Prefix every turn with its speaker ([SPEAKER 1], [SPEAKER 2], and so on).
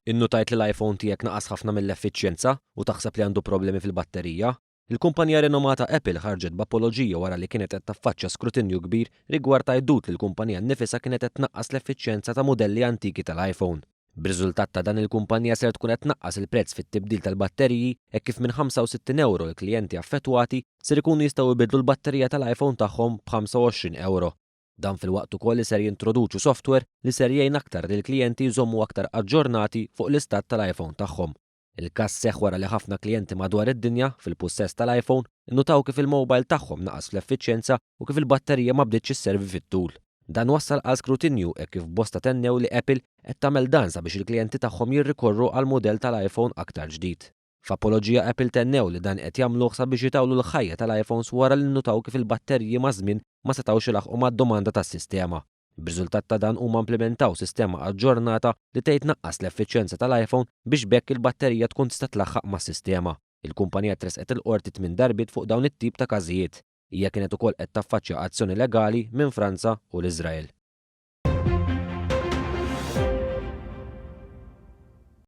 [SPEAKER 1] Innutajt li l-iPhone tiegħek naqas ħafna mill-effiċjenza u taħseb li għandu problemi fil-batterija? Il-kumpanija rinomata Apple ħarġet b'apoloġija wara li kienet qed taffaċċja skrutinju kbir rigward għajdut li l-kumpanija nnifisha kienet qed tnaqqas l-effiċjenza ta' mudelli antiki tal-iPhone. B'riżultat ta' dan il-kumpanija ser tkun qed tnaqqas il-prezz fit-tibdil tal-batteriji hekk kif minn 65 ewro l-klijenti affettwati ser ikunu jistgħu jbiddlu l-batterija tal-iPhone tagħhom b'25 ewro. Dan filwaqt ukoll li ser jintroduċu software li ser jgħin aktar lill-klijenti jżommu aktar aġġornati fuq l-istat tal-iPhone tagħhom. Il-każ seħħ wara li ħafna klijenti madwar id-dinja, fil-pussess tal-iPhone, innutaw kif il-mobile tagħhom naqas fl-effiċjenza u kif il-batterija ma bdietx isservi fit-tul. Dan wassal għal skrutinju hekk kif bosta tennew li Apple qed tagħmel dan sabiex il-klijenti tagħhom jirrikorru għal mudell tal-iPhone aktar ġdid. F'apoloġija Apple tennew li dan qed jagħmluh sabiex itawlu l-ħajja tal-iPhones wara li nnutaw kif il-batteriji maż-żmien ma setgħux ilaħħqu mad-domanda tas-sistema. B'riżultat ta' dan huma implimentaw sistema aġġornata li tgħid tnaqqas l-effiċjenza tal-iPhone biex b'hekk il-batterija tkun tista' tlaħħaq mas-sistema. Il-kumpanija tressqet il-Qorti tminn darbiet fuq dawn it-tip ta' każijiet. Hija kienet ukoll qed taffaċċja azzjoni legali minn Franza u l-Iżrael.